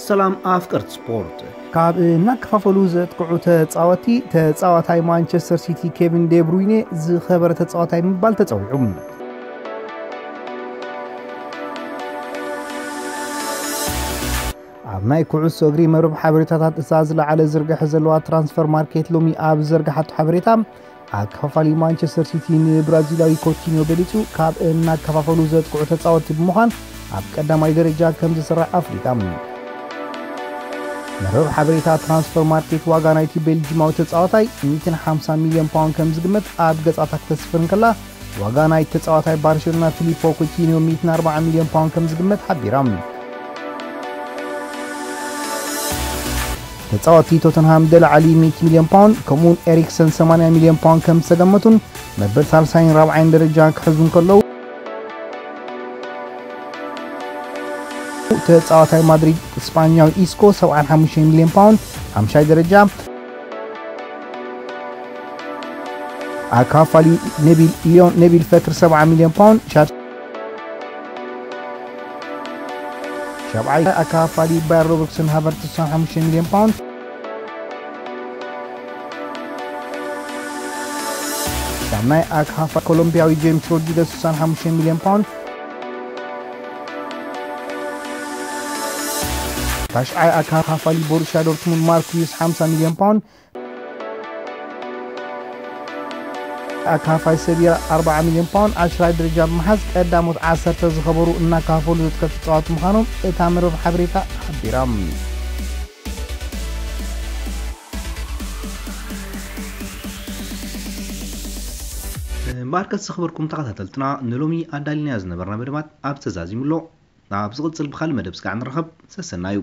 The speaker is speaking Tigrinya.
ሰላም ኣፍቀርቲ ስፖርት። ካብ እናከፋፈሉ ዘጥቅዑ ተጻወቲ፣ ተጻዋታይ ማንቸስተር ሲቲ ኬቪን ዴብሩይኔ ዝኸበረ ተጻዋታይ ምባል ተጸዊዑ። ኣብ ናይ ኩዕሶ እግሪ መርብ ሓበሬታታት እሳ ዝለዓለ ዝርግሐ ዘለዋ ትራንስፈር ማርኬት ሎሚ ኣብ ዘርግሓቱ ሓበሬታ፣ ኣከፋፋሊ ማንቸስተር ሲቲ ንብራዚላዊ ኮቲኒዮ በሊጹ ካብ እናከፋፈሉ ዘጥቅዑ ተጻወቲ ብምዃን ኣብ ቀዳማይ ደረጃ ከም ዝስራዕ ኣፍሊጣ። መርብ ሓበሬታ ትራንስፈር ማርኬት ዋጋ ናይቲ ቤልጂማዊ ተጻዋታይ ሚእትን ሓምሳን ሚልዮን ፓውንድ ከም ዝግመት ኣብ ገጻታ ክተስፍር እንከላ፣ ዋጋ ናይ ተጻዋታይ ባርሴሎና ፊሊፖ ኮቲኒዮ ሚእትን ኣርባዓን ሚልዮን ፓውንድ ከም ዝግመት ሓቢራ። ተጻወቲ ቶተንሃም ደላዓሊ ሚእቲ ሚልዮን ፓውንድ ከምኡውን ኤሪክሰን ሰማንያ ሚልዮን ፓውንድ ከም ዝተገመቱን መበል ሳልሳይን ራብዓይን ደረጃ ክሕዙ እንከለዉ፣ ተጻዋታይ ማድሪድ ስጳኛዊ ኢስኮ ሰብዓን ሓሙሽተን ሚልዮን ፓውንድ ሓምሻይ ደረጃ፣ ኣካፋሊ ነቢል ኢዮን ነቢል ፈክር ሰብዓ ሚልዮን ፓውንድ ሻድ ሻብዓይ ኣካፋሊ ባየር ሮበርትሰን ሃቨርት ስሳን ሓሙሽተ ሚልዮን ፓውንድ። ሻምናይ ኣካፋ ኮሎምቢያዊ ጄምስ ሮድሪገስ ስሳን ሓሙሽተ ሚልዮን ፓውንድ። ታሽዓይ ኣካፋሊ ቦሩሻ ዶርትሙንድ ማርኩስ ሓምሳ ሚልዮን ፓውንድ። ኣካፋይ ሰቢራ ኣርባዓ ሚልዮን ፓውንድ ዓሽራይ ደረጃ ብምሓዝ ቀዳሞት ዓሰርተ ዝኸበሩ እናካፈሉ ዝትከፍ ተጻዋቲ ምዃኖም እታ መርበብ ሓበሬታ ሓቢራ። ማርከስ ዝኸበርኩም ተኸታተልትና ንሎሚ ኣዳሊናዮ ዝነበርና መደባት ኣብ ተዛዚሙ ኣሎ። ኣብ ዝቕጽል ብኻልእ መደብ ስጋዕ ንረኸብ። ሰሰናዩ።